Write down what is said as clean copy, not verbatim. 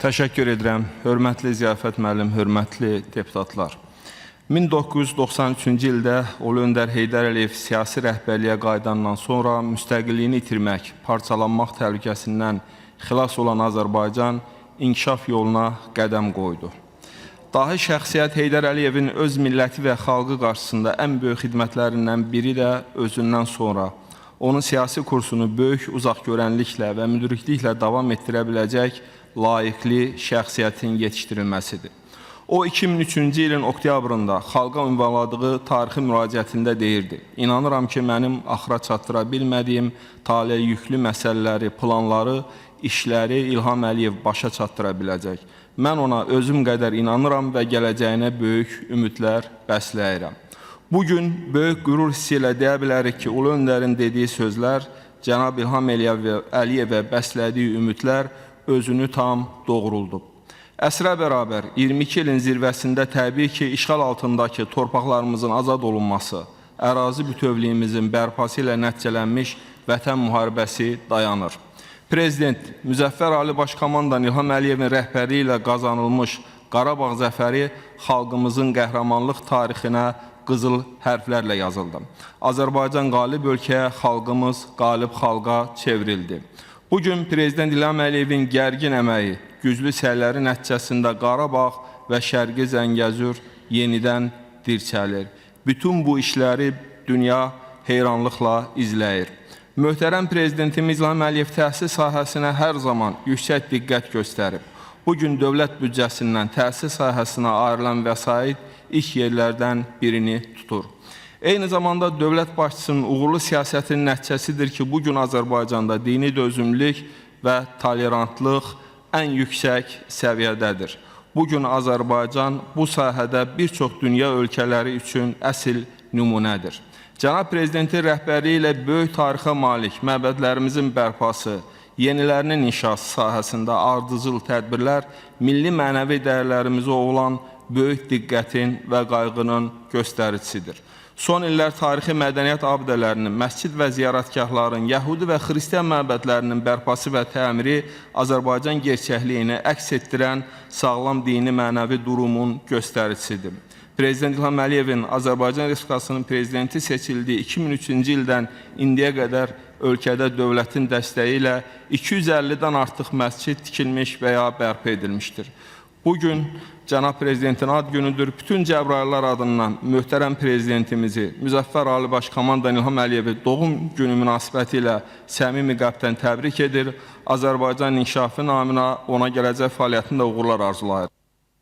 Təşəkkür edirəm. Hörmətli Ziyafət müəllim, hörmətli deputatlar. 1993-cü ildə Ulu Öndər Heydər Əliyev siyasi rəhbərliyə qayıdandan sonra müstəqilliyini itirmək, parçalanmaq təhlükəsindən xilas olan Azərbaycan inkişaf yoluna qədəm qoydu. Dahi şəxsiyyət Heydər Əliyevin öz milləti və xalqı qarşısında ən böyük xidmətlərindən biri də özündən sonra onun siyasi kursunu böyük uzaqgörənliklə və müdrikliklə davam etdirə biləcək layiqli şəxsiyyətin yetişdirilməsidir. O 2003-cü ilin oktyabrında xalqa ünvanladığı tarixi müraciətində deyirdi: "İnanıram ki, mənim axıra çatdıra bilmədiyim taleyə yüklü məsələləri, planları, işləri İlham Əliyev başa çatdıra biləcək. Mən ona özüm qədər inanıram və gələcəyinə böyük ümidlər bəsləyirəm." Bu gün böyük qürur hissi ilə deyə bilərik ki, Ulu Öndərin dediyi sözlər, cənab İlham Əliyevə bəslədiyi ümidlər özünü tam doğruldub. Əsrə bərabər 22 ilin zirvəsində təbii ki, işğal altındakı torpaqlarımızın azad olunması, ərazi bütövlüyümüzün bərpası ilə nəticələnmiş vətən müharibəsi dayanır. Prezident Müzəffər Ali Baş Komandan İlham Əliyevin rəhbərliyi ilə qazanılmış Qarabağ zəfəri xalqımızın qəhrəmanlıq tarixinə qızıl hərflərlə yazıldı. Azərbaycan qalib ölkəyə, xalqımız qalib xalqa çevrildi. Bu gün Prezident İlham Əliyevin gərgin əməyi, güclü səyləri nəticəsində Qarabağ və Şərqi Zəngəzur yenidən dirçəlir. Bütün bu işləri dünya heyranlıqla izləyir. Möhtərəm Prezidentimiz İlham Əliyev təhsil sahəsinə hər zaman yüksək diqqət göstərib. Bu gün dövlət büdcəsindən təhsil sahəsinə ayrılan vəsait ilk yerlərdən birini tutur. Eyni zamanda dövlət başçısının uğurlu siyasətinin nəticəsidir ki, bu gün Azərbaycanda dini dözümlülük və tolerantlıq ən yüksək səviyyədədir. Bu gün Azərbaycan bu sahədə bir çox dünya ölkələri üçün əsl nümunədir. Cənab Prezidentin rəhbərliyi ilə böyük tarixə malik məbədlərimizin bərpası, yenilərinin inşası sahəsində ardıcıl tədbirlər milli mənəvi dəyərlərimizə olan böyük diqqətin və qayğının göstəricisidir. Son illər tarixi mədəniyyət abidələrinin, məscid və ziyarətgahların, yəhudi və xristian məbədlərinin bərpası və təmiri Azərbaycan gerçəkliyini əks etdirən sağlam dini mənəvi durumun göstəricisidir. Prezident İlham Əliyevin Azərbaycan Respublikasının prezidenti seçildiyi 2003-cü ildən indiyə qədər ölkədə dövlətin dəstəyi ilə 250-dən artıq məscid tikilmiş və ya bərpa edilmişdir. Bu gün cənab prezidentin ad günüdür. Bütün Cəbrayıllar adından möhtərəm prezidentimizi, Müzəffər Ali Baş Komandan İlham Əliyevi doğum günü münasibəti ilə səmimi qəlbdən təbrik edir. Azərbaycan inkişafı naminə ona gələcək fəaliyyətində uğurlar arzulayır.